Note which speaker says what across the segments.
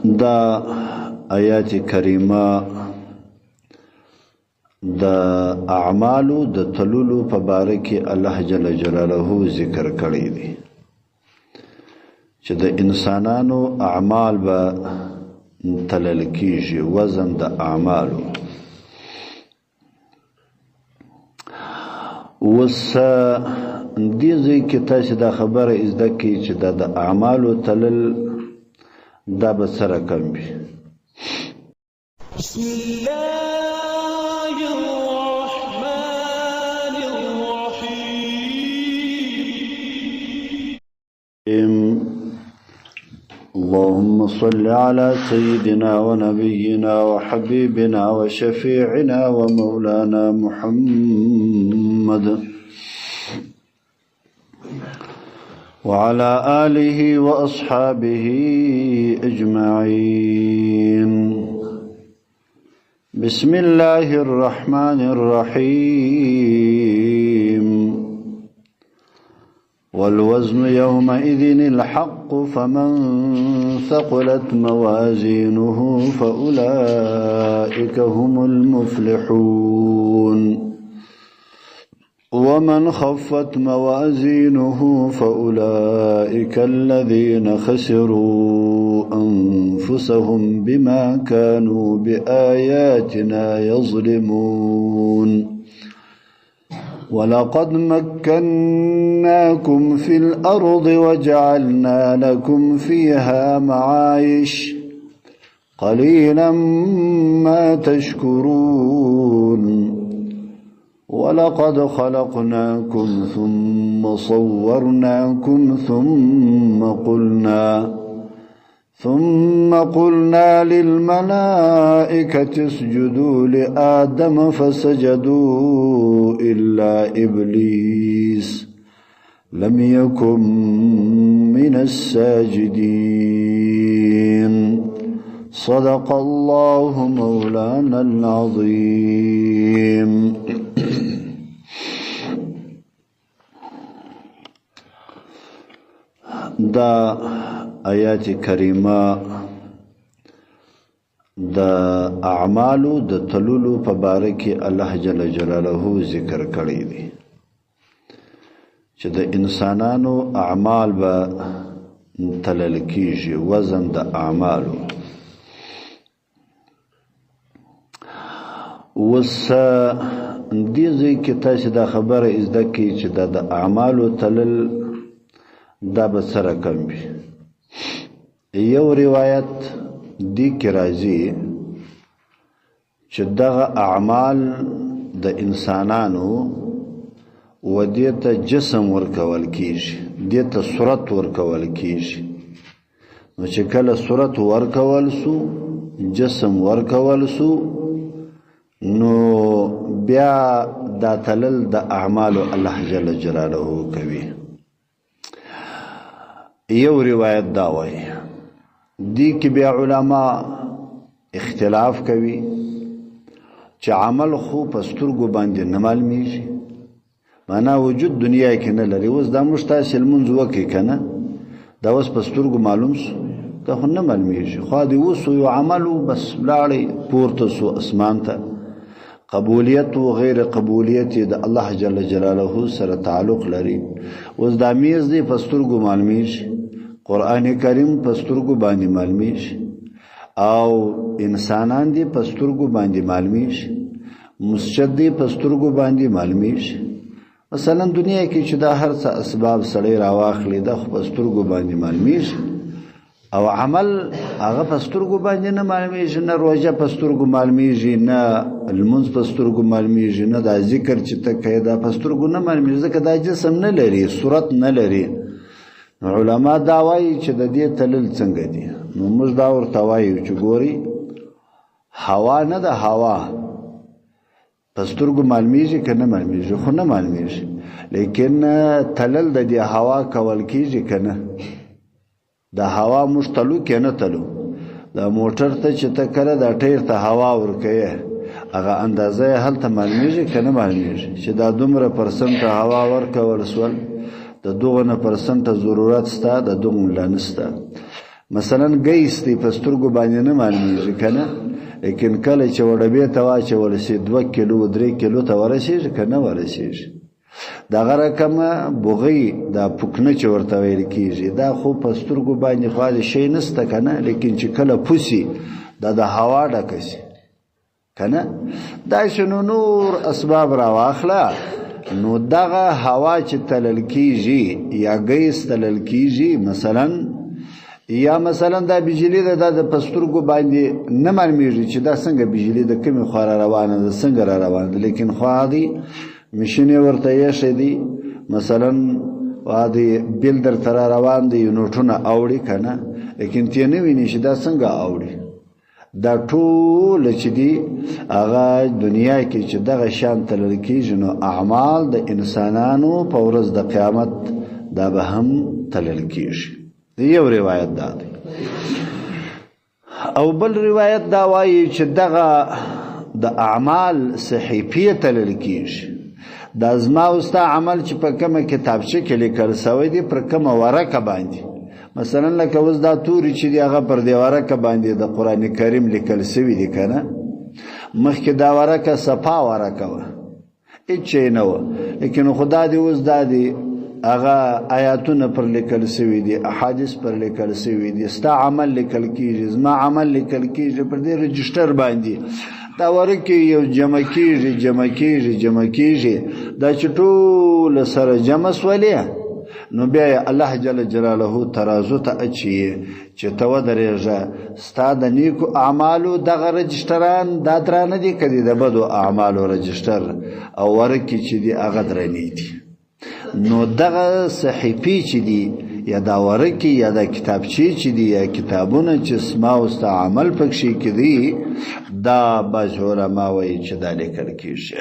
Speaker 1: دا آیات کریمه د اعمالو د تللو په باره کې الله جل جلاله ذکر کړی دی چې د انسانانو اعمال به تلل کیږي، وزن د اعمالو. اوس دې ځای کې تاسې دا خبره زده کړئ چې دا د اعمالو تلل دا به څه رقم وي.
Speaker 2: بسم الله الرحمن الرحيم.
Speaker 1: اللهم صل على سيدنا ونبينا وحبيبنا وشفيعنا ومولانا محمد وعلى آله وأصحابه أجمعين. بسم الله الرحمن الرحيم. والوزن يومئذ الحق فمن ثقلت موازينه فأولئك هم المفلحون ومن خفت موازينه فأولئك الذين خسروا أنفسهم بما كانوا بآياتنا يظلمون. ولقد مكناكم في الأرض وجعلنا لكم فيها معايش قليلا ما تشكرون. ولقد خلقناكم ثم صورناكم ثم قلنا للملائكة اسجدوا لآدم فسجدوا إلا إبليس لم يكن من الساجدين. صدق الله مولانا العظيم. دا آیات کریمه د اعمالو د تللو په باره کې الله جل جلاله ذکر کړی دی چې د انسانانو اعمال به تلل کیږي، وزن د اعمالو. اوس دې ځای کې تاسې دا خبره زده کړئ چې دا د اعمالو تلل دا به څه رقم وي. یو روایت دې کې راځي چې دغه اعمال د انسانانو و دې ته جسم ورکول کیږي، دې ته صورت ورکول کیږي. نو چې کله صورت ورکول سو، جسم ورکول سو، نو بیا دا تلل د اعمالو الله جل جلاله کوي. یو روایت دا وایي، دې کې بیا علما اختلاف کوي چې عمل خو په سترګو باندې نه معلومیږي، معنا وجود دنیا کې نه لري. اوس دا موږ تاسې لمونځ وکړي که نه، دا اوس په سترګو معلوم سو، دا خو نه معلومیږي. خو دې اوس یو عمل و، بس لاړی پورته سو اسمان ته، قبولیت و غیر قبولیت یې د الله جل جلاله سره تعلق لري. اوس دا میز دی په سترګو معلومیږي، قرآن کریم په سترګو باندې معلومیږي، او انسانان دی په سترګو باندې معلومیږي، مسجد دی په سترګو باندې معلومیږي. مثلا دنیا کې چې دا هر څه اسباب سړی راواخلي، دا خو په سترګو باندې معلومیږي، او عمل هغه په سترګو باندې نه معلومیږي، نه روژه په سترګو معلومیږي، نه لمونځ په سترګو معلومیږي، نه دا ذکر چې ته کوې دا په سترګو نه معلومیږي، ځکه دا جسم نه لري، صورت نه لري. نو علما دا وایي چې د دې تلل څنګه دي. نو موږ دا ورته وایو چې ګوري هوا نه ده، هوا په سترګو معلومیږي که نه معلومیږي؟ خو نه معلومیږي، لیکن تلل د دې هوا کول کیږي که نه؟ د هوا موږ تلو که نه تلو؟ د موټر ته چې ته کله دا ټیر ته هوا ورکوې، هغه اندازه یې هلته معلومیږي که نه معلومیږي؟ چې دا دومره پرسنټه هوا ورکول سول، د دغه نه پرسنټه ضرورت سته، د دغه لا نسته. مثلا ګیس دی په سترګو باندې نه معلومیږي که نه، لیکن کله چې وډبې ته واچول شي 2 کیلو 3 کیلو ته ورسېږي که نه ورسېږي. دغه رقم بوغۍ دا پوکنه چې ورته ویل کېږي، دا خو په سترګو باندې خو هسې شی نشته که نه، لیکن چې کله پوسي دا د هوا ډکه شي که نه. داسې نو نور اسباب راواخله، نو دغه هوا چې تلل کېږي یا ګیس تلل کېږي مثلا، یا مثلا دا بجلی ده، دا د په سترګو باندې نه معلومیږي چې دا څنګه بجلی ده، کومې خوا را روانه ده، څنګه را روانه ده، لیکن خوا دی مشین یې ورته ایښی دی، مثلا دی بیل درته را روان دی، یونټونه اوړي که نه، لیکن ته یې نه وینې چې دا څنګه اوړي. دا ټول چې دي هغه دنیا کې چې دغه شان تلل کېږي، نو اعمال د انسانانو په ورځ د قیامت دا به هم تلل کېږي. یو روایت دا دی. او بل روایت دا وایي چې دغه د اعمال صحیفې تلل کېږي. دا زما او ستا عمل چې په کومه کتابچه کې لیکل سوی دی، پر کومه ورقه باندې، مثلا لکه اوس دا توري چې دی هغه پر دې ورقه باندې د قرآن کریم لیکل سوي دي که نه، مخکې دا ورقه صفا ورقه وه، هېڅ شی نه وه، لیکن خدا دې اوس دا دی هغه آیاتونه پر لیکل سوي دي، احادیث پر لیکل سوي دي، ستا عمل لیکل کېږي، زما عمل لیکل کېږي پر دې رجسټر باندې. دا ورکې یو جمع کېږي، جمع کېږي، جمع کېږي، دا چې ټول سره جمع سولې، نو بیا یې الله جل جلاله ترازو ته اچي چې ته ودرېږه، ستا د نیکو اعمالو دغه رجسټران دا درانه دي که دي د بدو اعمالو رجسټر او ورکې چې دي هغه درنې دي. نو دغه صحیفې چې دي، یا دا ورکې یا دا کتابچې چې دي، یا کتابونه چې سما او ستا عمل پکښې کې دي، دا بعض علما وایي چې دا لیکل کېږي.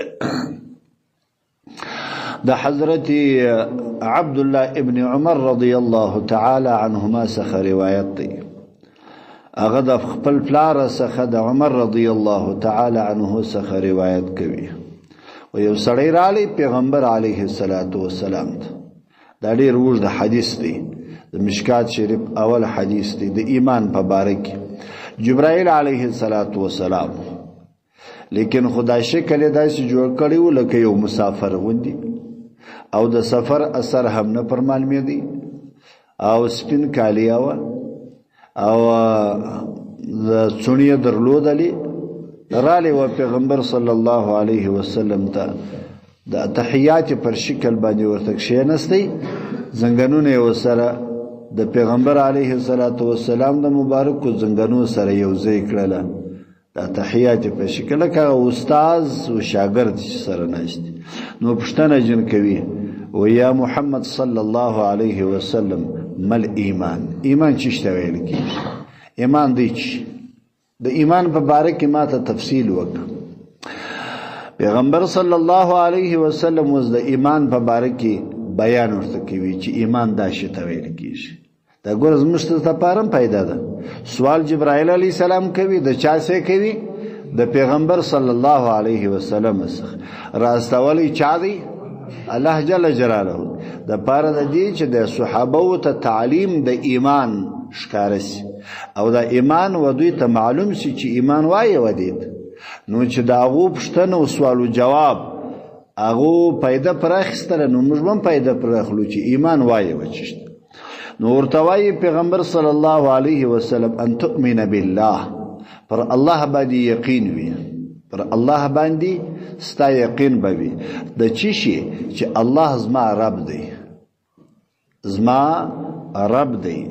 Speaker 1: د حضرت عبد الله ابن عمر رضی الله تعالی عنهما څخه روایت دی، هغه د خپل پلار څخه د عمر رضی الله تعالی عنه څخه روایت کوي. و یو سړی رالی پیغمبر علیه الصلاة والسلام ته، دا ډېر اوږد حدیث دی، د مشکات شریف اول حدیث دی د ایمان په باره کې. جبرائیل علیه الصلاة والسلام، لیکن خدا شکل یې داسې جوړ کړی و لکه یو مسافر غوندې، او د سفر اثر هم نه پر معلومېدی، او سپین کالي وه، او د څوڼي یې درلودلې. رالی و پیغمبر صلی الله علیه وسلم ته د تحیات پر شکل باندې ورته کښېنستی، زنګنونه یې ورسره د پیغمبر علیه الصلاة والسلام د مبارکو زنګنو سره یو ځای کړله. دا تحیات په شکل لکه هغه استاد او شاګرد چې سره ناست دي. نو پوښتنه جن کوي، و یا محمد صلی الله علیه وسلم مل ایمان، ایمان چی ته ویل کېږي؟ ایمان دی چې د ایمان په باره کې ما ته تفصیل وکړه. پیغمبر صلی الله علیه وسلم اوس د ایمان په باره کې بیان ورته کوي چې ایمان دا شی ته ویل کېږي. دا ګوره زموږ ته لپاره هم پیدا ده. سوال جبرائیل علیه السلام کوي، د چا څخه کوي؟ د پیغمبر صلی الله علیه وسلم څخه. راستولی چا دی؟ الله جل جلاله. د پاره د دې چې د صحابو ته تعلیم د ایمان ښکاره سي، او دا ایمان و دوی ته معلوم سي چې ایمان وایي و دې ته. نو چې د هغو پوښتنه او سوال و جواب هغو پیدا پر اخیستله، نو موږ هم پیدا پر اخلو چې ایمان وایي و چیشته. نو ورته وایي پیغمبر صلی الله علیه وسلم ان تؤمن بالله، پر الله باندې یقین وي، پر الله باندې ستا یقین به وي د چی شي؟ چې الله زما رب دی، زما رب دی،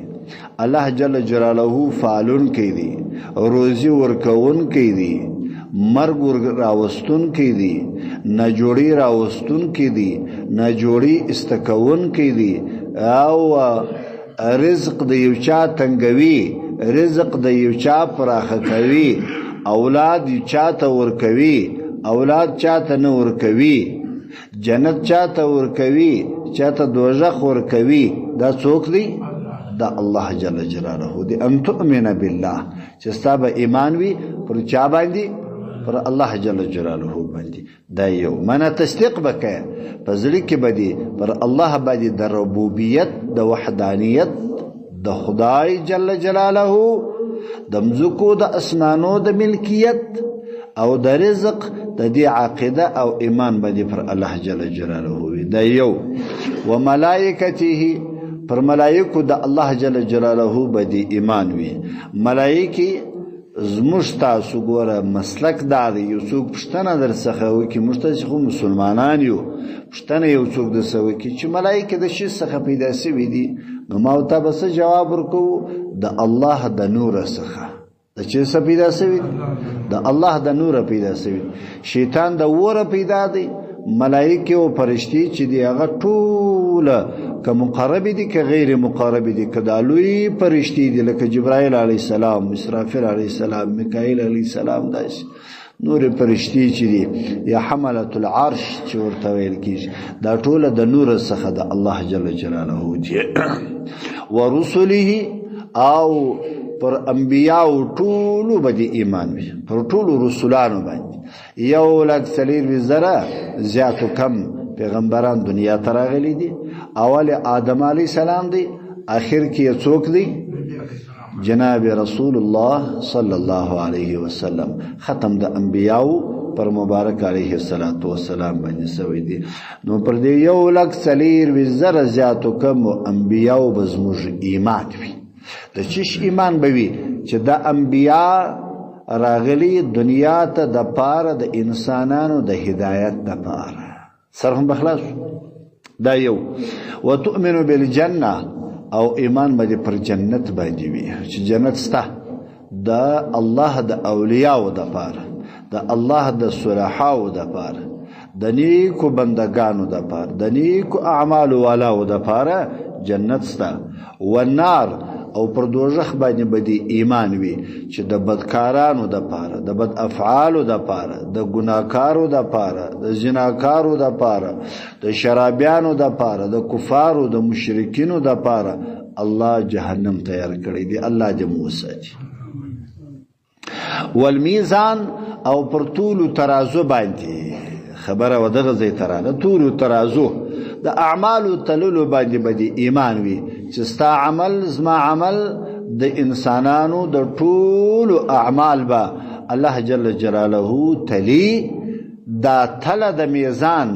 Speaker 1: الله جل جلاله فعلونکی دی، روزي ورکوونکی دی، مرګ راوستونکی دی، ناجوړي راوستونکی دی، ناجوړي استکوونکی دی، او رزق د یو چا تنګوي، رزق د یو چا پراخه کوي، اولاد یو چا ته ورکوي، اولاد چا ته نه ورکوي، جنت چا ته ورکوي، چا ته دوزخ ورکوي. دا څوک دی؟ دا الله جل جلاله دی. ان تؤمن بالله، چې ستا به ایمان وي پر چا باندې؟ پر الله جل جلاله باندې. دا یو معنی تصدیق به کوې په زړه کې به دې پر الله باندې د ربوبیت د وحدانیت د خدای جل جلاله د مځکو د اسمانو د ملکیت او د رزق د دې عقیده او ایمان باندې پر الله جل جلاله وي. دا یو. وملائکته، پر ملائکو د الله جل جلاله باندې ایمان وي. ملائکه زموږ تاسو ګوره مسلک دا دی، یو څوک پوښتنه در څخه وکړي، موږ تاسو خو مسلمانان یو، پوښتنه یو څوک در څخه وکړي چې ملائکه د شي څخه پیدا شوي دي، نو ما او تا به څه جواب ورکوو؟ د الله د نور څخه. د چې څه پیدا شوي دي؟ د الله د نور پیدا شوي. شیطان د وره پیدا دی، ملائکه او فرشتي چې دی هغه ټول که مقرب دي که غیر مقرب دي، که د لوی فرشتي دي لکه جبرائیل علیه السلام، اسرافیل علیه السلام، میکائیل علیه السلام، داسې نور فرشتي چې دي یا حملة العرش چې ورته ویل کیږي، دا ټوله د نور څخه د الله جل جلاله دي. ورسله، او پر انبیاو ټولو باندې ایمان وي، پر ټولو رسولانو باندې. 1,24,000 زیات و کم پیغمبران دنیا ته راغلي دي. اول آدم علیه السلام دی، اخر کې یې څوک دی؟ جناب رسول الله صلی الله علیه وسلم. ختم د انبیاو پر مبارک علیه الصلاة والسلام باندې سوی دی. نو پر دې 1,24,000 زیات و کم انبیاو به زموږ ایمان وي. د چیش ایمان به وي؟ چې د انبیا راغلی دنیا ته د پاره د انسانانو د هدایت د پاره. سر هم بخلاص دا یو. وتؤمن بالجنه، او ایمان به پر جنت باندې وي چې جنت سته د الله د اولیاو د پاره، د الله د صلحاو د پاره، د نیکو بندگانو د پاره، د نیکو اعمالو والاو د پاره جنت سته. والنار، او پر دوزخ باندې به دې ایمان وي چې د بدکارانو د پاره، د بد افعالو د پاره، د ګناکارو د پاره، د زناکارو د پاره، د شرابیانو د پاره، د کفارو د مشرکینو د پاره الله جهنم تیار کړی دی. الله دې مو وساتي. والمیزان، او پر طول ترازو باندې خبره ودغه ځای ته راغله. طول ترازو د اعمالو تللو باندې به دې ایمان وي چې ستا عمل زما عمل د انسانانو د ټولو اعمال به الله جل جلاله تلی. دا تله د میزان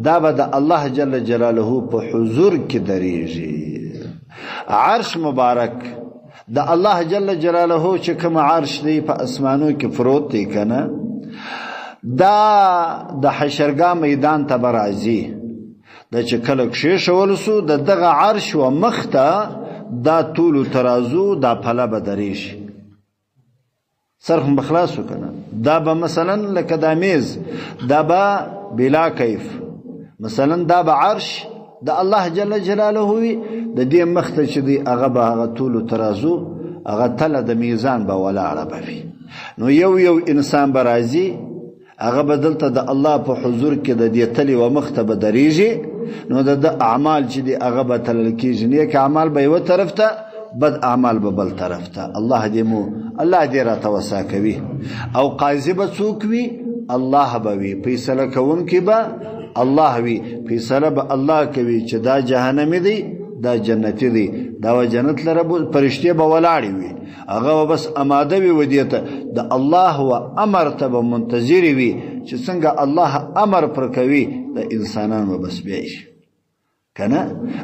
Speaker 1: دا به د الله جل جلاله په حضور کې درېږي. عرش مبارک د الله جل جلاله چې کوم عرش دی په اسمانو کې پروت دی که نه، دا د حشرګاه میدان ته به راځي. د چې کله کښېښول سو د دغه عرش و مخ ته دا طول ترازو دا پله به درېږي. سر هم به خلاص که نه، دا به مثلا لکه دا میز دا به بلا کیف، مثلا دا به عرش د الله جل جلاله وي. د دې مخ ته چې دی هغه به هغه طول ترازو هغه تله د میزان به ولاړه به وي. نو یو یو انسان به راځي، هغه به دلته د الله په حضور کې د دې تلې و مخ ته به درېږي. نو د ده اعمال چې دي هغه به تلل کېږي. نیک اعمال به یوه طرف ته، بد اعمال به بل طرف ته. الله دې مو الله دې راته وسا کوي. او قاضي به څوک وي؟ الله به وي. فیصله کوونکی به الله وي. فیصله به الله کوي چې دا جهنمي دی، دا جنتي دی، دا به جنت لره فرشتې به ولاړې وي. هغه به بس اماده وي ودې ته، د الله و امر ته به منتظر وي چې څنګه الله امر پر کوي د انسانانو به بس بیا شي که نه.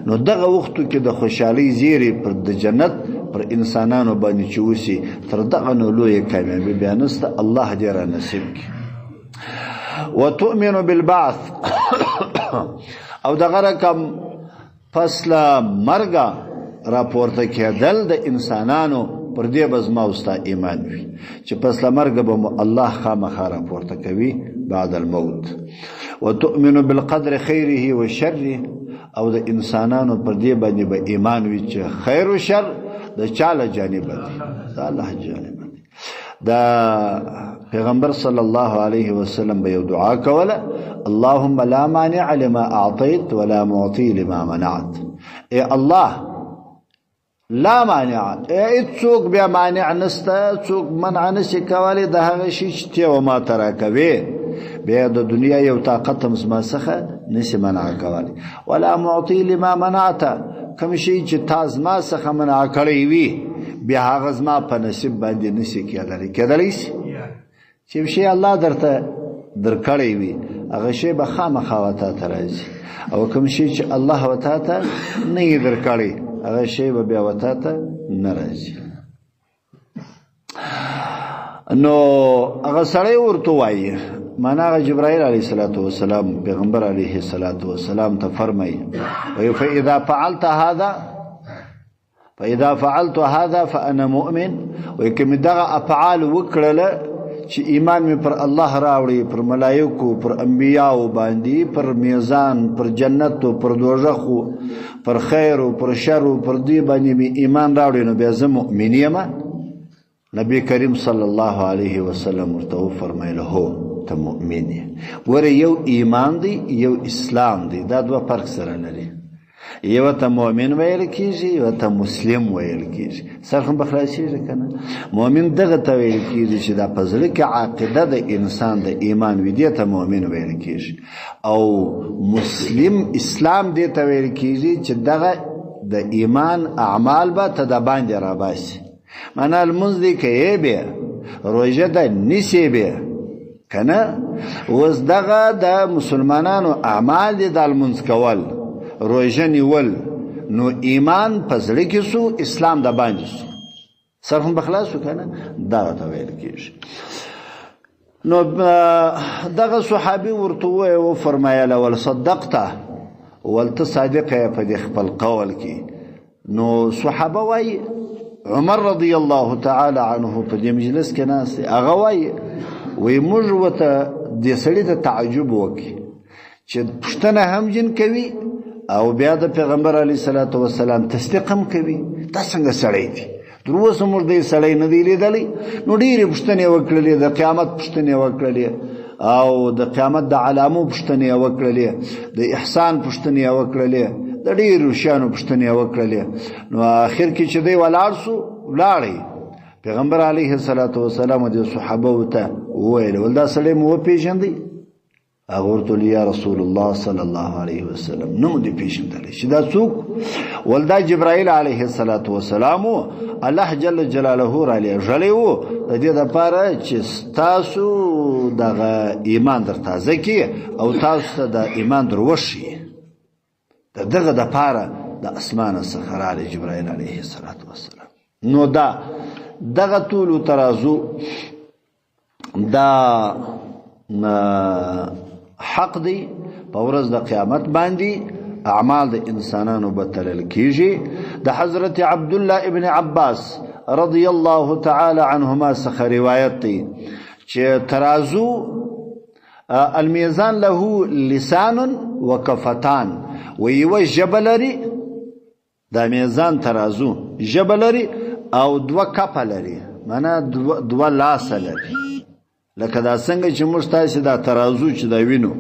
Speaker 1: نو دغه وختو کې د خوشحالۍ زیری پر د جنت پر انسانانو باندې چې وسي، تر دغه نو لویه کامیابي بیا نسته. الله دې را نصیب کړي. وتؤمن بالبعث، او دغه رقم پس له مرګه راپورته کېدل د انسانانو پر دې به زما او ستا ایمان وي چې پس له مرګه به مو الله خامخا راپورته کوي بعد الموت. وتؤمن بالقدر خیره و شره، او د انسانانو پر دې باندې به ایمان وي چې خیر و شر د چا له جانبه دی؟ د الله جانبه دی. دا پیغمبر صلی الله علیه وسلم به یو دعا کوله، اللهم لا مانع لما اعطیت ولا معطی لما منعت. ای الله لا مانع، ای څوک بیا مانع نسته، څوک منع نشي کولی د هغه شي چې ته و ما ته راکوې، بیا د دنیا یو طاقت هم زما څخه نشي منع کولی. ولا معطی لما منعت، کوم شی چې تا زما څخه منع کړی وي، بیا هغه زما په نصیب باندې نشي کېدلی. کېدلی شي چې شی الله درته درکړی وي، هغه شی به خامخا وتا ته راځي، او کوم شی چې الله وتا ته نه یې درکړی، هغه شی به بیا وتا ته نه راځي. نو هغه سړی ورته وایي، معنا هغه جبرائیل علیه الصلاة والسلام پیغمبر علیه الصلاة والسلام ته فرمایي، وایي فاذا فعلت هذا، فاذا فعلت هذا فانا مؤمن. وایي که مې دغه افعال وکړله چې ایمان مې پر الله راوړي، پر ملایکو، پر انبیاو باندې، پر میزان، پر جنت، پر دوزخ، پر خیر، پر شر، پر دې باندې مې ایمان راوړي، نو بیا زه مؤمن یم. نبی کریم صلی الله علیه وسلم ورته وفرمایل، هو ته مؤمن یې. ګوره یو ایمان دی، یو اسلام دی، دا دوه فرق سره لري. یو ته مؤمن ویل کیږي، یو ته مسلم ویل کیږي. سر هم به خلاصېږي که نه؟ مؤمن دغه ته ویل کیږي چې دا په زړه کې عقیده د انسان د ایمان وي، دې ته مؤمن ویل کیږي. او مسلم اسلام دې ته ویل کیږي چې دغه د ایمان اعمال به ته د باندې راباسي. معنا لمونځ دی کوې بیا، روژه ده نیسې بیا که نه؟ اوس دغه د مسلمانانو اعمال دي، د لمونځ کول، روژه نیول، نو ایمان په زړه کې سو، اسلام د باندې سو، سر هم به خلاص سو که نه؟ دغه ته ویل کېږي. نو دغه صحابي ورته وویل، وفرمایله ول صدقته، ول ته صادق یې په دې خپل قول کې. نو صحابه وایي عمر رضی الله تعالی عنه په دې مجلس کې ناست دی، هغه وایي وایي موږ ورته دې سړي ته تعجب وکړي چې پوښتنه هم جن کوي او بیا د پیغمبر علیه الصلاة والسلام تصدیق هم کوي، دا څنګه سړی دی؟ تر اوسه موږ دې سړی نه دی لیدلی. نو ډېرې پوښتنې یې وکړلې، د قیامت پوښتنې یې وکړلې، او د قیامت د علامو پوښتنې یې وکړلې، د احسان پوښتنې یې وکړلې، د ډېرو شیانو پوښتنې یې وکړلې. نو آخر کې چې دی ولاړ سو، ولاړی پیغمبر علیه الصلاة والسلام د صحابه ته وویل، ول دا سړی مو وپېژندی؟ هغه ورته وویل، یا رسول الله صلی الله علیه وسلم، نه مو دې پېژندلی چې دا څوک؟ ول دا جبرائیل علیه الصلاة والسلام و، الله جل جلاله را لېږلی و د دې دپاره چې ستاسو دغه ایمان در تازه کړي او تاسو ته د ایمان در وښیي. د دغه دپاره د اسمانه څخه راغی جبرائیل علیه الصلاة والسلام. نو دا دغه طول ترازو دا حق دی. په ورځ د قیامت باندې اعمال د انسانانو به تلل کیږي. د حضرت عبد الله ابن عباس رضی الله تعالی عنهما څخه روایت دی چې ترازو الميزان له لسان وکفتان، و یوه ژبه لري، دا میزان ترازو ژبه لري او دوه کپه لري، معنا دوه لاسه لري. لکه دا څنګه چې موږ تاسې دا ترازو چې دا وینو،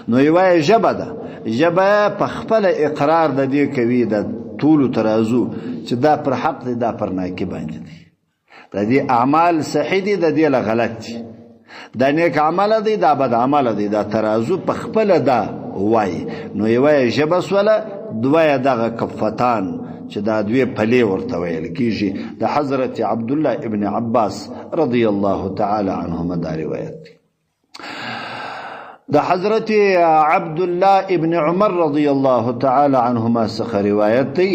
Speaker 1: نو یوه یې ژبه ده، ژبه په خپله اقرار د دې کوي د ټولو ترازو چې دا پر حق دی، دا پر ناکي باندې دی، د دې اعمال صحیح دي، د دې له غلط دي، دا نیک عمل دی، دا بد عمل دی، دا ترازو په خپله دا وایي. نو یوه یې ژبه سوله، دوه یې دغه کفتان چې دا دوې پلې ورته ویل کیږي. د حضرت عبدالله ابن عباس رضی الله تعالی عنهما دا روایت دی. د حضرت عبدالله ابن عمر رضی الله تعالی عنهما څخه روایت دی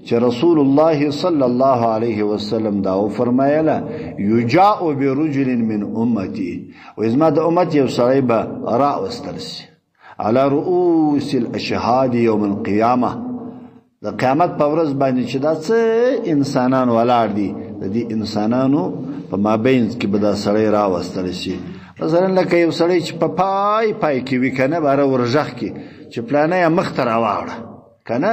Speaker 1: چې رسول الله صلی الله علیه وسلم دا وفرمایله، یجاء برجل من امتي، وایي زما د امت یو سړی به راوستل شي على رؤوس الاشهاد یوم القیامه، د قیامت په ورځ باندې چې دا څه انسانان ولاړ دي، د دې انسانانو په مابین کې به دا سړی راوستل شي. مثلا لکه یو سړی چې په پای پای کې وي که نه، باره ورژغ کې چې پلانی یې مخ ته راواړه که نه،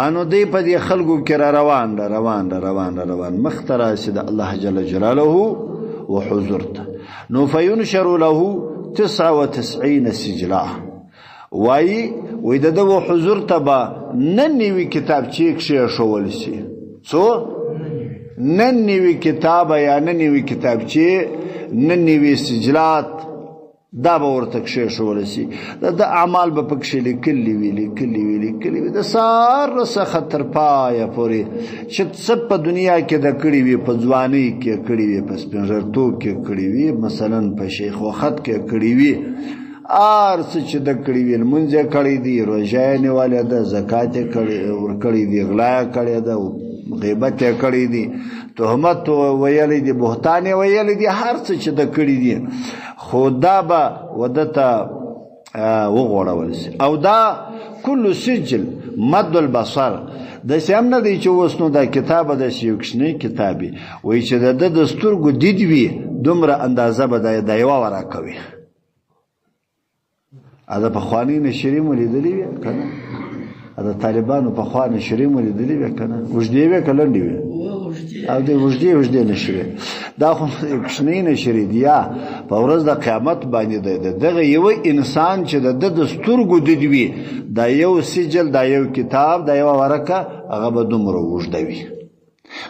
Speaker 1: انو دی په دې خلکو کې را روان را روان را روان را روان مخ ته راسي د الله جل جلاله و حضور ته. نو فینشر له 99 سجلا، وایي وایي د ده و حضور ته به 99 کتابچې کښېښول شي. څو؟ 99 کتابه یا 99 کتابچې، 99 سجلات دا به ورته کښېښول شي، د اعمال به پکښې لیکلي وي لیکلي وي لیکلي وي، د سهار څخه تر پایه پورې چې څه په دنیا کې د کړي وي، په ځوانۍ کې کړي وي، په سپینږیرتوب کې کړي وي، مثلا په شیخوخت کې کړي وي، هر څه چې د کړي وي، لمونځ یې کړی دی، روژه یې نیولې ده، زکات یې ورکړی دی، غلا یې کړې ده، غیبت یې کړی دی، تهمت ویلی دی، بهتان یې ویلی دی، هر څه چې د کړي دي، خو دا به وده ته وغوړول شي. او دا کل سجل مد البصر داسې هم نه دی چې اوس نو دا کتاب داسې یو کوچنی کتاب وي، وایي چې د ده د سترګو دید وي دومره اندازه به دا یوه ورقه وي. د پخوانۍ نشرې مو لیدلې وې که نه؟ د طالبانو پخوا نشرې مو لیدلې وې که نه؟ اوږدې وې که لنډې وې؟ او د اوږدې اوږدې نشرې، دا خو کوچنۍ نشرې دي. یا په ورځ د قیامت باندې د دغه یو انسان چې د ده د سترګو دید وي، دا یو سجل، دا یو کتاب، دا یوه ورقه، هغه به دومره اوږده وي.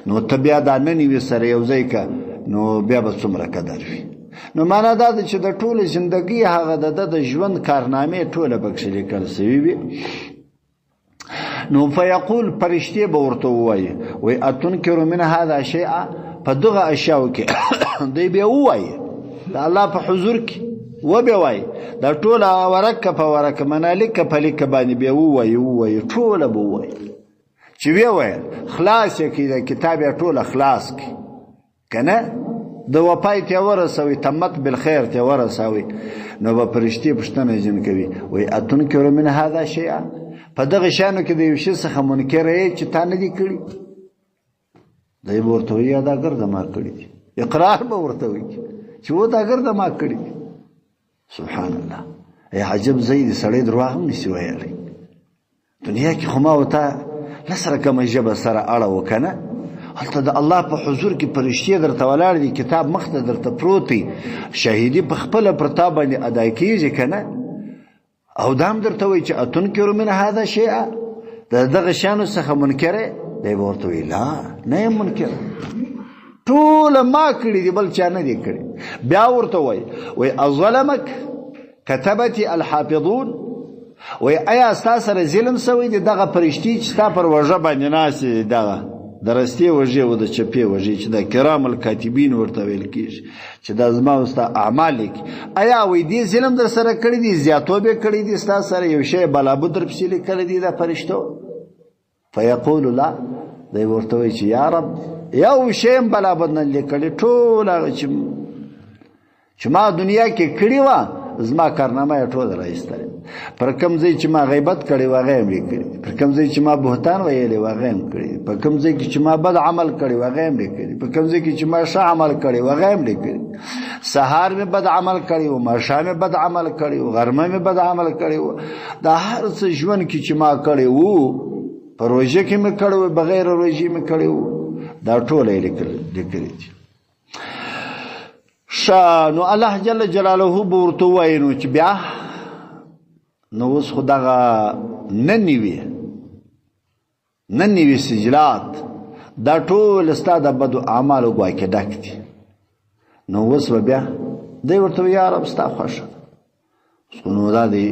Speaker 1: نو ته بیا دا نه نیوي سره یو ځای که، نو بیا به څومره قدر وي. نو معنا دا ده چې د ټولې زندګۍ هغه د ده د ژوند کارنامې ټوله پکښې لیکل سوي وي. نو فیقول، فرشتې به ورته ووایي، وایي اتنکر من هذا شیئا، په دغه اشیاو کې دی بیا ووایي د الله په حضور کې وبه وایي، دا ټوله ورکه په ورکه منالیکه په لیکه باندې بیا ووایي ووایي ټوله به ووایي. چې ویې ویل خلاص یې کړي، دا کتاب یې ټوله خلاص کړي که نه د وپای ته ورسوي، تمت بالخیر ته ورسوي، نو به فرشتې پوښتنه ځین کوي، وایي اتنکر من هذا شیئا، په دغه شیانو کې د یو شي څخه منکر یې چې تا نه دي کړي؟ دی به ورته وایي دا ګرده ما کړي دي، اقرار به ورته وکړي چې و دا ګرده ما کړي دي. سبحان الله، ای عجب ځای دی، سړی درواغ هم نشي ویلی. دنیا کې خو ما او تا لس رقمه ژبه سره اړه وه که نه، هلته د الله په حضور کې فرشتې درته ولاړ دي، کتاب مخته درته پروت دی، شهیدي په خپله پر تا باندې ادا کېږي که نه، او دا هم درته وایي چې اتنکر من هذا شیئا، د دغه شیانو څخه منکر یې؟ دی به ورته وایي لا، نه یم منکر، ټوله ما کړي دي، بل چا نه دي کړي. بیا ورته وایي، وایي اظلمک کتبتي الحافظون، وایي ایا ستا سره ظلم سوی دی؟ دغه فرشتې چې ستا پر وژه باندې ناستې دي، دغه د رستې وژې او د چپې وژې چې د کرام الکاتبین ورته ویل کېږي، چې دا زما او ستا اعمال لیکي، ایا وایي دې ظلم در سره کړی دی، زیاتوب یې کړی دی، ستا سره یو شی بلابو در پسې لیکلی دی دا فرشتو؟ فیقول لا، دی ورته وایي چې یا رب یو شی هم بلابد نه لیکلی، ټول هغه چې ما دنیا کې کړي وه زما کارنامه یې ټوله را ایستلې، پر کوم ځای چې ما غیبت کړی و هغه یې هم لیکلي، پر کوم ځای چې ما بهتان ویلی و هغه یې هم کړي، په کوم ځای کې چې ما بد عمل کړی و هغه یې هم لیکلي، په کوم ځای کې چې ما ښه عمل کړی و هغه یې هم لیکلي، سهار مې بد عمل کړی و، ماښام مې بد عمل کړی و، غرمه مې بد عمل کړی و، دا هر څه ژوند کې چې ما کړی و، په روژه کې مې کړی و، بغیر روژې مې کړی و، دا ټوله یې لیکلي دي. ښه، نو الله جل جلاله به ورته ووایي نو چې بیا نو اوس خو دغه 99 سجلات دا ټول ستا د بدو اعمالو ګواکې ډک دي، نو اوس به بیا دی ورته وایي یا رب ستا خوښه ده. اوس خو نو دا دی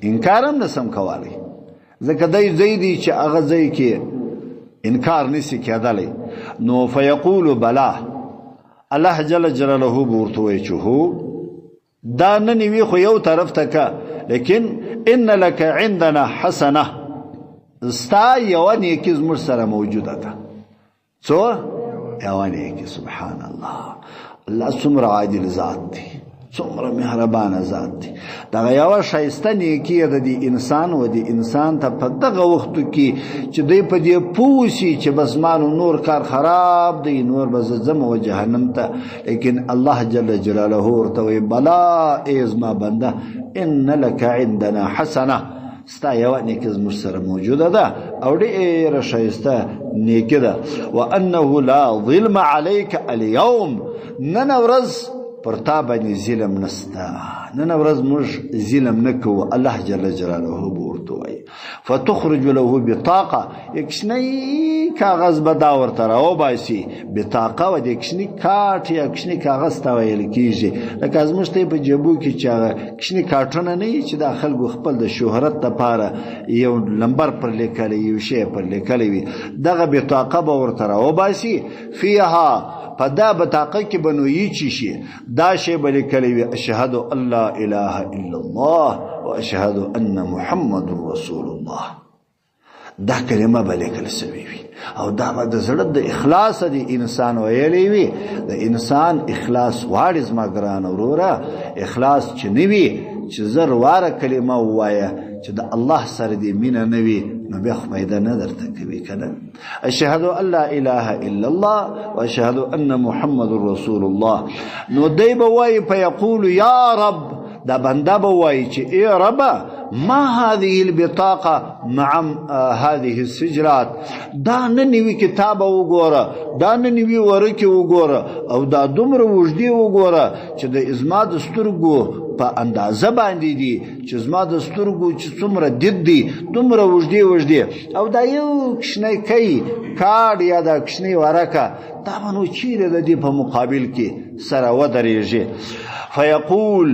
Speaker 1: انکار هم نسم کولی، ځکه دی ځای دی چې هغه ځای کې انکار نسی کېدلی. نو فیقول بلا، الله جل جلاله به ورته وایي چې هو دا 99 خو یو طرف ته که، لیکن ان لک عندنا حسنه، ستا یوه نیکي زموږ سره موجوده ده. څو؟ یوه نیکي. سبحان الله، الله څومره عادل ذات دی، څومره مهربانه ذات دی. دغه یوه ښایسته نیکي د دې انسان و دې انسان ته په دغه وختو کې چې دی په دې پوه شي چې بس ما نو نور کار خراب دی، نور به زه ځم و جهنم ته، لیکن الله جل جلاله ورته وایي بلا ای زما بنده، ان لک عندنا حسنه، ستا یوه نیکي زموږ سره موجوده ده او ډېره ښایسته نیکي ده. وانه لا ظلم علیک اليوم، نن ورځ پر تا باندې ظلم نسته، نن ورځ موږ ظلم نه کوو. الله جل جلاله به ورته ورته وایي. فتخرج له بطاقه، یو کوچنی کاغذ به دا ورته راوباسي. بطاقه و د کوچني کارت یا کوچني کاغذ ته ویل کېږي، لکه زموږ ته په جیبو کې چې هغه کوچني کارټونه نه وي چې دا خلکو خپل د شهرت لپاره یو لمبر پر لیکلی، یو شی پر لیکلی وي، دغه بطاقه به ورته راوباسي. فیها، په دا بطاقه کې به نو یې چی شي، دا شی به لیکلی وي اشهد ان لا اله الا الله واشهد ان محمد رسول الله. دا کلمه به لیکل سوې وي او دا به د زړه د اخلاص د انسان ویلی وي. د انسان اخلاص غواړي زما ګران وروره، اخلاص چې نه وي، چې زر واره کلمه ووایه چې د الله سره دې مینه نه وي، نو بیا خو پیدا نه درته کوي که نه. اشهد ان لا اله الا الله واشهد ان محمد رسول الله. نو دی به وایي فیقول یا رب، دا بنده به وایي چې ای ربه ما هذه البطاقة مع هذه السجلات، دا نه نوي کتاب وګوره، دا نه نوي ورکې وګوره، او دا دومره اوږدې وګوره چې د زما د سترګو په اندازه باندې دي، چې زما د سترګو چې څومره دید دي دومره اوږدې اوږدې، او دا یو کوچنی کی کارډ یا دا کوچنۍ ورکه دا به نو چیرې د دې په مقابل کې سره ودرېږي. فیقول،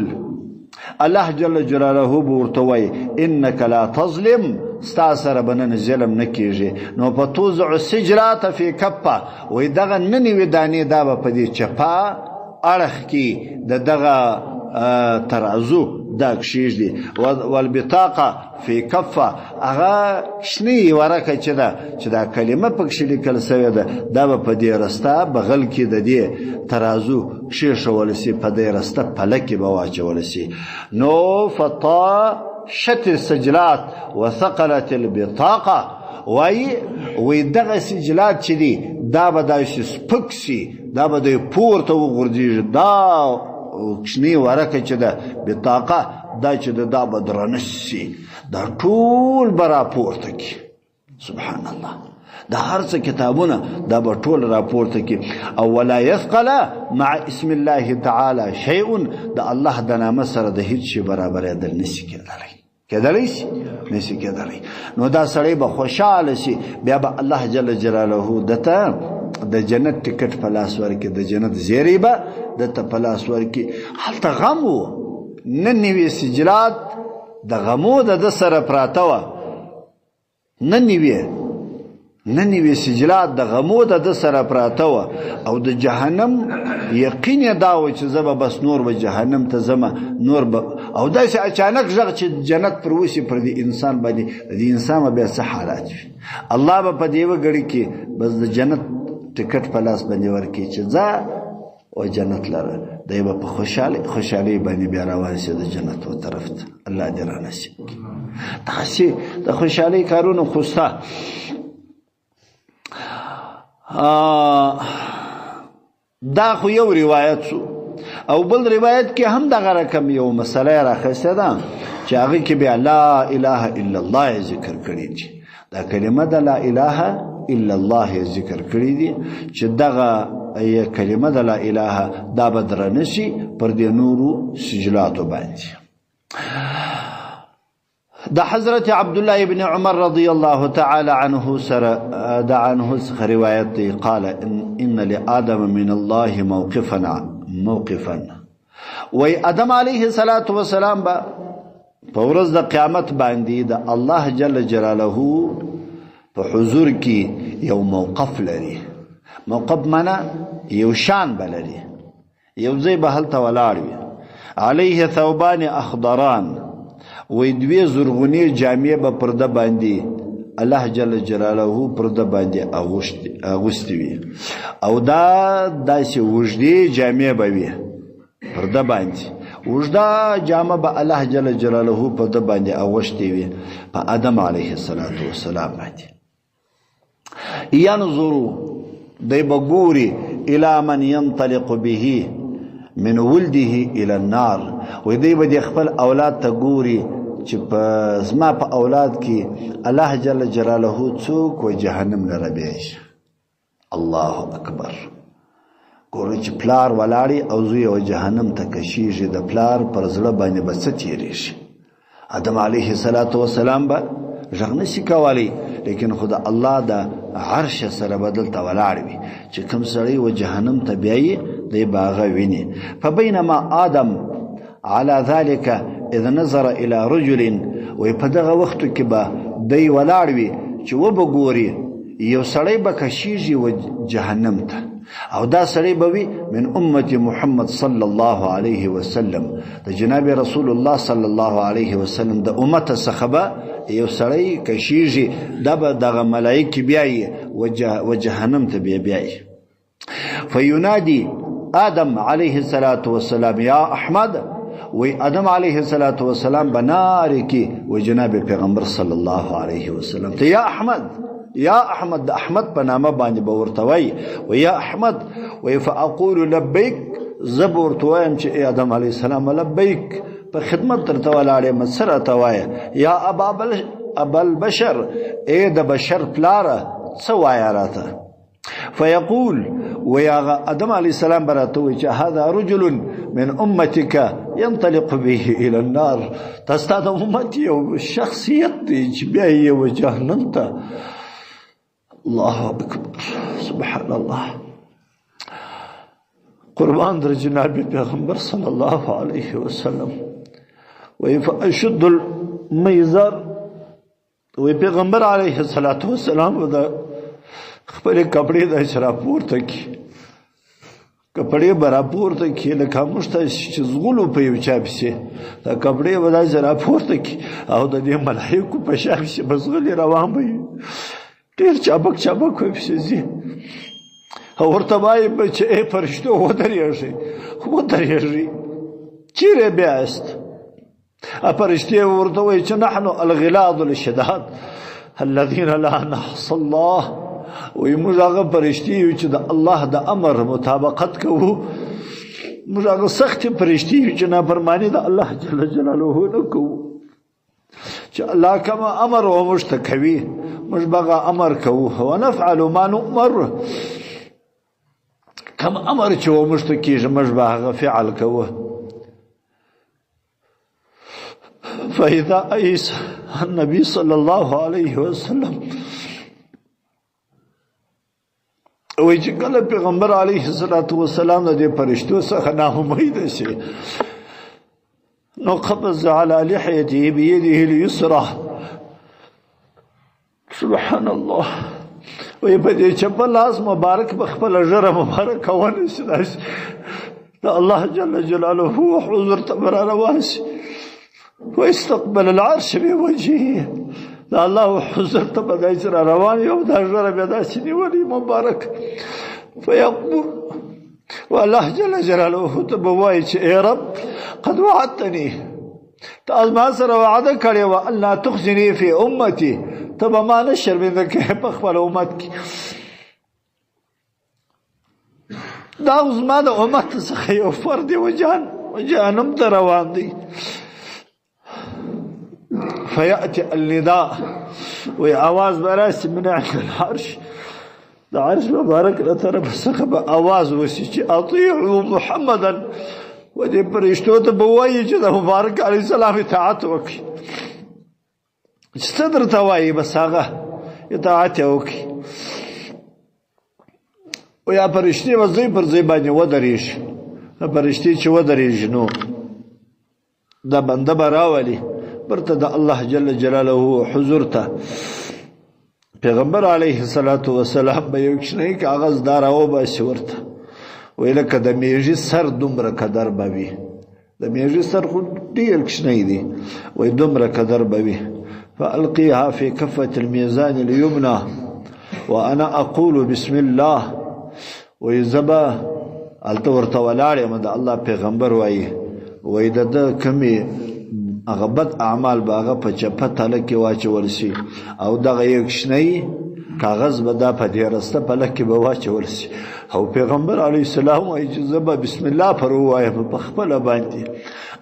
Speaker 1: الله جل جلاله به ورته وایي انک لا تظلم، ستا سره به نن ظلم نه کېږي. نو فتوزع السجلات فی کفه، وایي دغه ننوي دانې دا به په دې چپه اړخ کې د دغه ترازو دا کښېږدي. والبطاقه فی کفه، هغه کوچنۍ ورکه چې ده چې دا کلمه پکښې لیکل سوې ده، دا به په دې رسته بغل کې د دې ترازو کښېښول سي، په دې رسته پله کې به واچول سي. نو فطاشت السجلات وثقلت البطاقه، وایي وایي دغه سجلات چې دي دا به داسې سپک سي، دا به دی پورته وغورځېږي. دا کوچنۍ ورکه چې ده بطاقه دا چې ده دا به درنه سي، دا ټول به راپورته کړي. سبحان الله، دا هر څه کتابونه دا به ټول راپورته کړي. او ولا یثقل مع اسم الله تعالی شیء، د الله د نامه سره د هیڅ شي برابرېدل نشي کېدلی، کېدلی شي نشي کېدلی. نو دا سړی به خوشحاله شي، بیا به الله جل جلاله ده ته د جنت ټکټ په لاس ورکړي، د جنت زیری به ده ته په لاس ورکړي. هلته غم و، نن نوي سجلات د غمو د ده سره پراته وه، نن نوي سجلات د غمو د ده سره پراته وه، او د جهنم یقین یې دا و چې زه به بس نور به جهنم ته ځمه، نور به، او داسې اچانک غږ چې جنت پر وسي پر دې انسان باندې، د دې انسان به بیا څه حالات وي. الله به په دې وګړي کې بس د جنت ټکټ په لاس باندې ورکړي چې ځه او جنت لره، دی به په خوشحالۍ باندې بیا روان شي د جنت و طرف ته. الله دې را نصیب کړي. داسې د خوشحالۍ کارونه خو شته. دا خو یو روایت شو، او بل روایت کې هم دغه رقم یو مسله یې راخیستې ده چې هغه کې بیا لا اله الا الله یې ذکر کړی دي. دا کلمه د لا اله الا الله یې ذکر کړی دي چې دغه کلمه د لا اله دا به درنه شي پر دې نورو سجلاتو باندې. د حضرت عبد الله ابن عمر رضی الله تعالی عنه سره د عنه څخه روایت دی، قال ان لآدم من الله موقفا. وی آدم علیه الصلاة والسلام به په ورځ د قیامت باندې د الله جل جلاله په حضور کې یو موقف لري. موقف معنا یو شان به لري، یو ځای به هلته ولاړ وي. علیه ثوبان اخضران، وی دوې زرغونې جامې به پر ده باندې الله جل جلاله پر ده باندې اغوستې وي، او دا داسې اوږدې جامې به وي پر ده باندې، اوږده جامه به الله جل جلاله پر ده باندې اغوستې وي په آدم علیه الصلاة والسلام باندې. ينظر، دی به ګوري الى من ينطلق به من ولده الى النار، وی دی به د خپل اولاد ته ګوري چې په زما په اولاد کې الله جل جلاله څوک و جهنم لره بیایي. الله اکبر. ګوري چې پلار ولاړی او زوی او جهنم ته کشیږي، د پلار پر زړه باندې به څه تېرېږي. آدم علیه الصلاة والسلام به غږ نشي کولی، لیکن خو د الله د عرش سره به دلته ولاړ وي چې کوم سړی و جهنم ته بیایي دی به هغه ویني. فبینما آدم على ذلك اذ نظر الى رجل، وایي په دغه وختو کې به دی ولاړ وي چې وبه ګوري یو سړی به کشیږي و جهنم ته، او دا سړی به وي من امت محمد صلی الله علیه وسلم، د جناب رسول الله صلی الله علیه وسلم د امت څخه به یو سړی کشیږي، دا به دغه ملایکې بیایي و جهنم ته بیا بیایي. فینادي آدم علیه الصلاة والسلام یا احمد، وی آدم علیه الصلاة والسلام بناری کی و جناب پیغمبر صلی الله علیه وسلم ته یا احمد، یا احمد، د احمد په نامه باندې به ورته وایي، و یا احمد، وی فاقول لبیک، زه به ورته وایم چې ای آدم علیه السلام لبیک، په خدمت درته ولاړ یم، څه راته وایه؟ یا ابا البشر، ای د بشر پلاره، څه وایه راته؟ فيقول، ويا آدم عليه السلام براته وی چې هذا رجل من امتك ينطلق به الى النار، تاسو د امت یو شخصیت دی چې بیا یې و جهنم ته. الله اکبر، سبحان الله. قربان در جناب پیغمبر صلی الله علیه وسلم. وی فاشد الميزر، وی پیغمبر علیه الصلاۃ والسلام د خپل کپڑے د راپورته کی، کپڑے به راپورته کی لکه موږ ته چې زغلو په یو چا پسې، دا کپڑے به داسې راپورته کی او د دې ملایکو په شا پسې به زغلي روان به وي، ډېر چابک چابک به پسې ځي، او ورته وایي به چې ای فرشتو ودرېږئ، ودرېږئ، چیرې بیاست؟ فرشتې ورته وایي چې نحن الغلاظ الشداد الذين لا نحص الله، وایي موږ هغه فرشتې یو چې د الله د امر مطابقت کوو، موږ هغه سختې فرشتې یو چې نافرماني د الله جل جلاله نه کوو، چې الله کوم امر و موږ ته کوي موږ به هغه امر کوو، ونفعل ما نؤمر، کوم امر چې و موږ ته کېږي موږ به هغه فعل کوو. فإذا أيس النبي صلى الله عليه وسلم، وایي چې کله پیغمبر علیه الصلاة والسلام د دې فرشتو څخه ناامیده شي، نو قبض على لحيته بيده اليسرى، سبحان الله، وایي په دې چپه لاس مبارک به خپله ږیره مبارکه ونیسي، داسې د الله جل جلاله حضور ته به را روان شي، واستقبل العرش بوجهه، د الله حضور ته به داسې را روان وي او دا ږیره به داسې نیولې مبارک، فیقول، والله جل جلاله ته به وایي چې ای رب قد وعدتني، ته زما سره وعده کړې وه الله تخزني فی امتي، ته به ما نه شرمنده کوې په خپل امت کې، دا خو زما د امت څخه یو فرد دی وجهنم ته روان دی. فيأتي النداء، وی آواز به راسي من عند العرش، د عرش مبارک له طرف څخه به آواز وسي چې اطیعوا محمدا، و دې فرشتو ته به وایي چې د مبارک علیه السلام اطاعت وکړي، چې څه درته وایي بس هغه اطاعت یې وکړي. او یا فرشتې به ځای پر ځای باندې ودرېږي، فرشتې چې ودرېږي نو دا بنده به راولي برته د الله جل جلاله حضور ته. پیغمبر علیه الصلاة والسلام به یو کوچنی کاغذ دا راوباسي ورته، وایي لکه د میږي سر دومره قدر به وي، د میږي سر خو ډېر کوچنی دی، وایي دومره قدر به وي. فألقيها في كفة الميزان اليمنى وأنا أقول بسم الله، وایي زه به هلته ورته ولاړ یم، د الله پیغمبر وایي، وایي د ده کومې هغه بد اعمال به هغه په چپه تله کې واچول شي، او دغه یو کوچنی کاغذ به دا په دې رسته پله کې به واچول شي. او پیغمبر علیه السلام وایي چې زه به بسم الله پر ووایم په خپله باندې،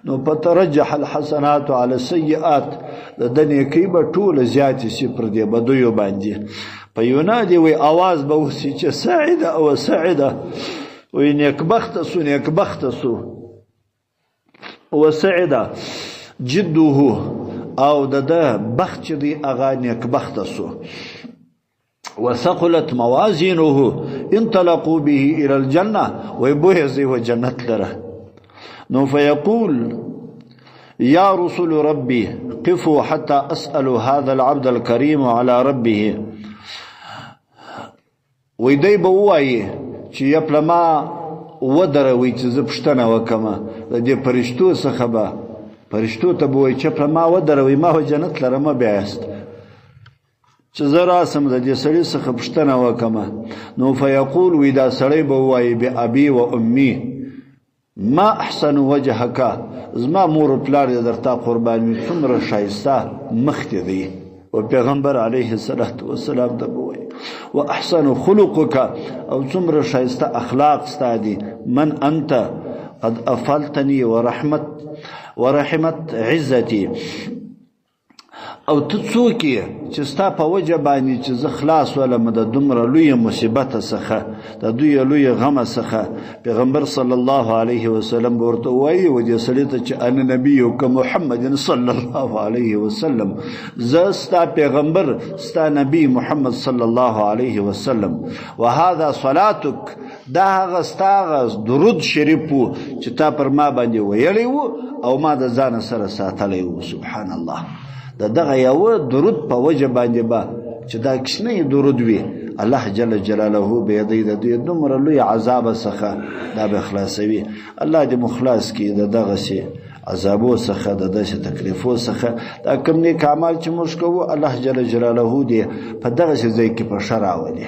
Speaker 1: نو فترجح الحسنات علی السیئات، د ده نیکۍ به ټوله زیاتې شي پر دې بدیو باندې. په یونادي وایي اواز به وسي چې سعده او سعده، وایي نیکبخته سو، نیکبخته سو. وسعده جده، او د ده بخت چې دی هغه نیکبخته سو. وثقلت موازینه انطلقوا به الى الجنه، وی بویه زی و جنت لره. نو فیقول یا رسول ربي قفوا حتى اسأل هذا العبد الكريم على ربه. وی دی به ووایي چې یپله ما ودروئ چې زه پوښتنه وکړم د دې فرشتو څخه، به فرشتو ته به وایي چې پله ما ودروئ، ما به جنت لره مه بیاست چې زه راسم د دې سړي څخه پوښتنه وکړم. نو فیقول، وی دا سړی به ووایي بأبي و امي ما احسن وجهک، زما مور و پلار دې درته قربان وي، څومره ښایسته مخ دې دی. و پیغمبر علیه الصلاة والسلام ته به وایي و احسن خلقک، او څومره ښایسته اخلاق ستا دي. من انت قد افلتني ورحمت عزتي، او ته څوک یې چې ستا په وجه باندې چې زه خلاص ولم د دومره لوی مصیبت څخه، د دوی لوی غم څخه. پیغمبر صلی الله علیه وسلم ورته وایي و دې سړي ته چې انا نبیک محمد صلی الله علیه وسلم، زه ستا پیغمبر، ستا نبی محمد صلی الله علیه وسلم. وهذا صلاتک، دا هغه ستا هغه درود شریف و چې تا پر ما باندې ویلی و او ما د ځانه سره ساتلی و. سبحان الله، د دغه یو درود په وجه باندې به چې دا کوچنی درود وي، الله جل جلاله به دی د دوی دومره لوی عذاب څخه دا به خلاصوي. الله دې مو خلاص کړي د دغسې عذابو څخه، د داسې تکلیفو څخه. دا کوم نیک اعمال چې موږ کوو، الله جل جلاله دې په دغسې ځای کې په ښه راولي.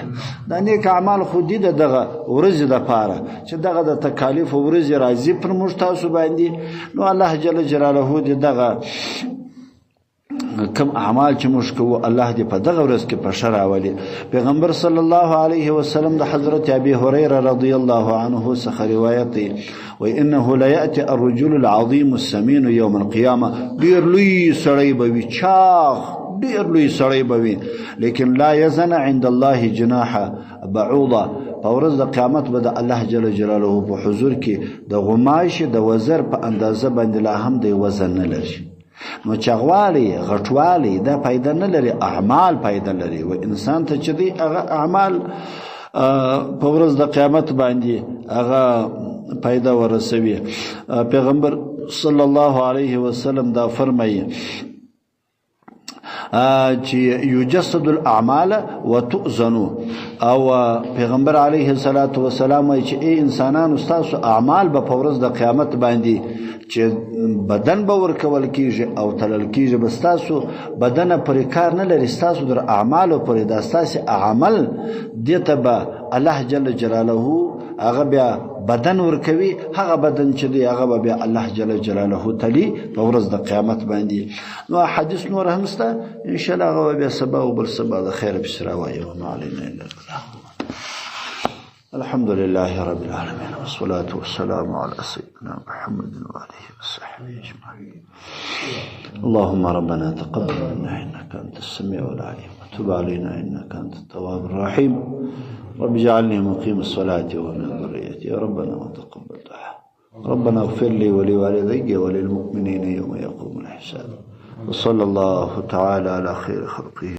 Speaker 1: دا نیک اعمال خو دي د دغه ورځې دپاره چې دغه د تکالیفو ورځې راځي پر موږ تاسو باندې، نو الله جل جلاله دې دغه کوم اعمال چې موږ کوو الله دې په دغه ورځ کې په ښه راولي. پیغمبر صلی الله علیه وسلم د حضرت ابي هريره رضی الله عنه څخه روایت دی، وایي انه لیأتي الرجل العظیم السمین یوم القیامه. ډېر لوی سړی به وي، چاغ ډېر لوی سړی به وي، لیکن لا یزن عند الله جناح بعوضه. په ورځ د قیامت به د الله جل جلاله په حضور کې د غوماشې د وزر په اندازه باندې لا هم دی وزن نه لري. نو چغوالی غټوالی دا پیدا نه لري، اعمال پیدا لري. و انسان ته چې دی هغه اعمال په ورځ د قیامت باندې هغه پیدا ورسوي. پیغمبر صلی الله علیه وسلم دا فرمایي چې یجسد الاعمال وتؤذن. او پیغمبر علیه الصلاة والسلام وایي چې ای انسانانو، ستاسو اعمال به په ورځ د قیامت باندې چې بدن به ورکول کیږي او تلل کیږي، به ستاسو بدن پورې کار نه لري، ستاسو در اعمالو پورې، دا ستاسې عمل دې ته به الله جل جلاله هغه بیا بدن ورکوي، هغه بدن چې دی هغه به بیا الله جل جلاله تلي په ورځ د قیامت باندې. نو حدیث نور هم شته انشاءالله، هغه به بیا سبا او بل سبا د خیره پسې راوایي. وما علینا الا البلاغ. الحمد لله رب العالمين، والصلاة والسلام على سيدنا محمد وآله وصحبه أجمعين. اللهم ربنا تقبل منا إنك أنت السميع العليم، وتب علينا إنك أنت التواب الرحيم. رب اجعلني مقيم الصلاة ومن ذريتي، ربنا وتقبل دعاء. ربنا اغفر لي ولوالدي وللمؤمنين يوم يقوم الحساب. وصلى الله تعالى على خير خلقه.